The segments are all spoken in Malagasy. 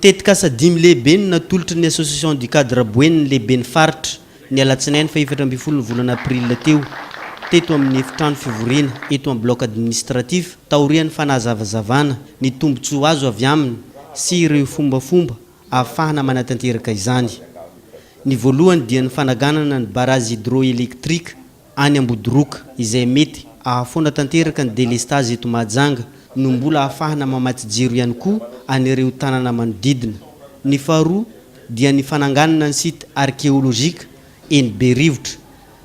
Tetikasa dimy lehibe no natolotry ny Association du Cadre Boeny ny lehiben'ny faritra, ny alatsinainy faha-14 ny volana aprila teo, teto amin'ny efitrano fivoriana eto amin'ny Bloc administratif, taorian'ny fanazavazavana ny tombontsoa azo avy aminy sy ireo fombafomba ahafahana manatanteraka izany. Ny voalohany dia ny fanaganana ny barrage hydroélectrique any Ambodoroka, izay mety ahafoana tanteraka ny delestazy eto Mahajanga no mbola ahafahana mamatsy jiro ihany koa an'ireo tanana manodidina. Ny faharoa dia ny fananganana ny site archéologique eny Berivotra,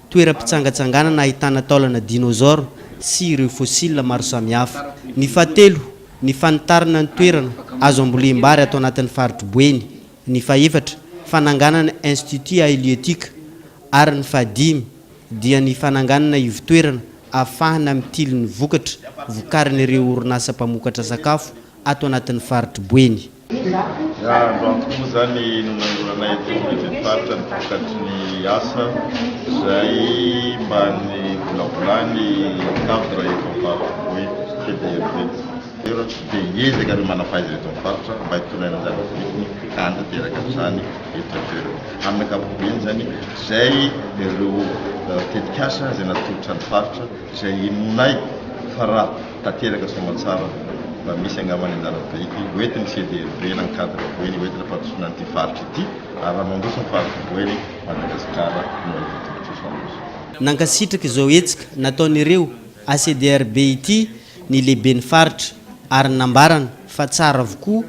toeram-pitsangatsanganana ahitana taolana dinosaure sy ireo fossiles maro samihafa. Ny fahatelo, ny fanitarana ny toerana azo ambolem-bary ato anatin'ny faritr'i Boeny. Ny fahefatra, fananganana institut halieutique ary ny fahadimy dia ny fananganana ivotoerana ahafahana mitily ny vokatra vokarin'ireo orinasa mpamokatra sakafo ato anatin'ny faritr'i Boeny. Androany tokoa moa izany no nanoloranay eto amin'ny lehiben'ny faritra ny vokatry ny asa izay mba nivolavolany cadre eto amin'ny faritr'i Boeny, CDRB. Dia hiezaka ireo manam-pahaizana eto amin'ny faritra mba hitondra ny anjara birikiny ka hanatanteraka an'izany eto an-toerana. Amin'ny ankapobeny izany, izay ireo tetikasa izay natolotra ny faritra izay inoanay fa raha tanteraka soamantsara mba misy angamba ny anjara biriky hoentin'ny CDRB na ny cadre Boeny hoentina fampandrosoana an'ity faritra ity ary raha mandroso ny faritr'i Boeny, Madagasikara no hahita tombontsoa sy handroso. Nankasitraka izao hetsika nataon'ireo ACDRB ity ny lehiben'ny faritra ary nambarany fa tsara avokoa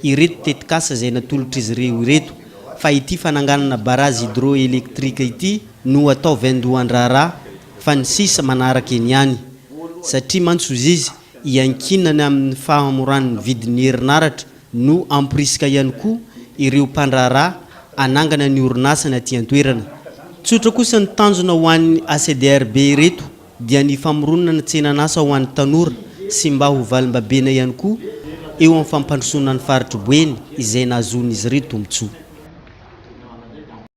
ireto tetikasa izay natolotr'izy ireo ireto fa ity fananganana barrage hydroélectrique ity no atao vaindohan-draharaha fa ny sisa manaraka eny ihany satria mantsy hozy izy iankinany amin'ny fahamoran'ny vidin'ny herinaratra no hamporisika ihany koa ireo mpandraharaha hanangana ny orinasany aty an-toerana. Tsotra kosa ny tanjona ho an'ny ACDRB ireto dia ny famoronana tsenan'asa ho an'ny tanora sy mba ho valim-babena ihany koa eo amin'ny fampandrosoana ny faritr'i Boeny izay nahazoan'izy ireo tombontsoa.